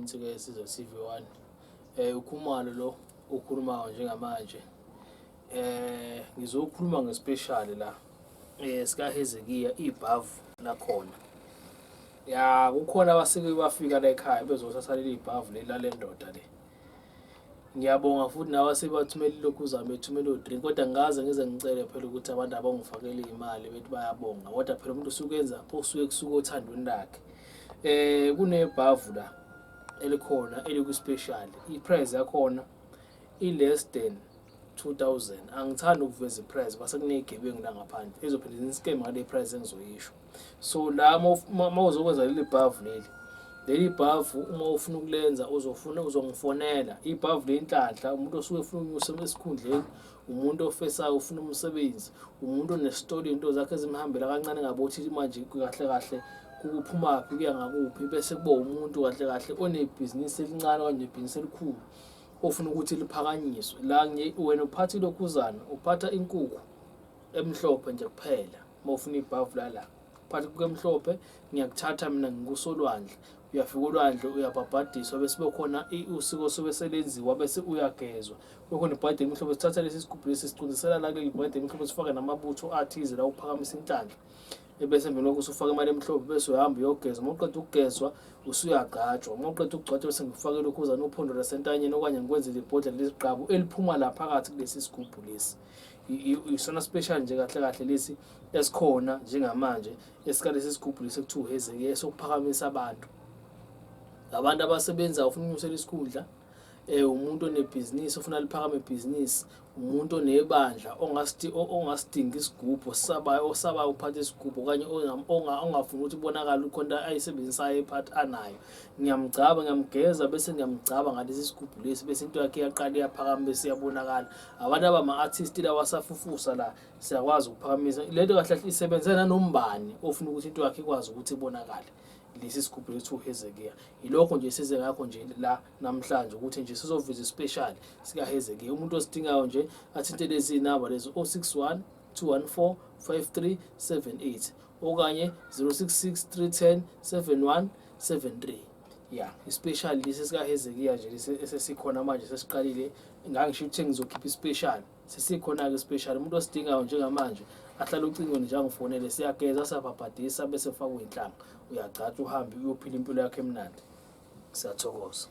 Insika Yesizwe TV 1. UKhumalo lo okhulumayo njengamanje. Ngizokhuluma ngespecial la. Sika Hezekiya ibhavu lakhona. Ya, kukhona abasike bafika la ekhaya bezothatha leli bhavu leli lale ndoda le. Ngiyabonga futhi nawe asebathumela ilokhuzana bethumela odrink, kodwa ngikaze ngize ngicele phela ukuthi abantu abangifakele iy'mali bethi bayabonga, kodwa phela umuntu usuke enza osuke kusuke othandweni lakhe. Kunebhavu la elikhona elikwi-special, i-price yakhona i-less than 2000. Angithandi ukuveza i-price base kuney'gebengu la ngaphandle ezophinde zini-scam ngale price engizoyisho. So la uma uzokwenza leli bhavu leli bhavu, uma ufuna ukulenza uzofuna uzongifonela. Ibhavu lenhlanhla, umuntu osuke efuna ukunyusa esikhundleni, umuntu ofesayo ufuna umsebenzi, umuntu onesitoli into zakhe ezimhambela kancane ngabothi manje kahle kahle kuphumaphi kuya ngakuphi, bese kuba umuntu kahle kahle onebhizinisi elincane okanye nebhizinisi elikhulu ofuna ukuthi liphakanyiswe. La wena uphatha ilokhuzana, uphatha inkukhu emhlophe nje kuphela. Uma ufuna ibhavu lala, uphatha inkukhu emhlophe, ngiyakuthatha mina ngikusolwandle, uyafika olwandle uyabhabhadiswa, bese kuba khona usiko sobe selenziwa, bese uyagezwa, kube khona ibhayidi elimhlophe. Sithatha lesi sigubhu lesi sicundisela la kuleli bhayidi elimhlophe, sifake namabutho athize la ukuphakamisa inhlanhla, ebese emveni kwakho usufaka imali emhlophe, bese uyahamba uyogeza. Uma uqeda ukugezwa usuyagcatshwa, uma uqeda ukugcatshwa bese ngikufakela ukhuzana uphondo lasentanyeni, okanye ngikwenzele ibhodlela lesiqabu eliphuma la phakathi kulesi sigubhu lesi. Isona special nje kahle kahle lesi esikhona njengamanje esikalesi sigubhu lesi ekuthiwa uHezekiya, esokuphakamisa abantu, abantu abasebenzayo ufuna ukunyusela isikhundla, umuntu onebhizinisi ofuna liphakame ibhizinisi, umuntu onebandla ongasidingi isigubhu osabayo, osabayo ukuphatha isigubhu, okanye ongafuni ukuthi kubonakale ukhona ayisebenzisayo ephathi anayo. Ngiyamgcaba, ngiyamgeza, bese ngiyamgcaba ngalesi sigubhu lesi, bese into yakhe iyaqala iyaphakama, bese iyabonakala. Abantu abama-artist lawa asafufusa la siyakwazi ukuphakamisa lento. Kahle kahle isebenza nanombani ofuna ukuthi into yakhe ikwazi ukuthi ibonakale. Lesi sigubhu lethu uHezekiya, yilokho nje size ngakho nje la namhlanje, ukuthi nje sizoveza ispecial sikaHezekiya. Umuntu osidingayo nje athinte lezi namba lezi: 061 214 5378 okanye 066 310 7173. Ya, ispecial lesi sikaHezekiya nje lesi esesikhona manje, sesiqalile. Ngangisho ukuthi ngizokhipha ispecial, sesikhona-ke ispecial. Umuntu osidingayo njengamanje ahlale ocingweni nje, angifonele. Siyageza, siyabhabhadisa, bese ufakwe inhlanga, uyagcatshwa, uhambe uyophila impilo yakho emnandi. Siyathokoza.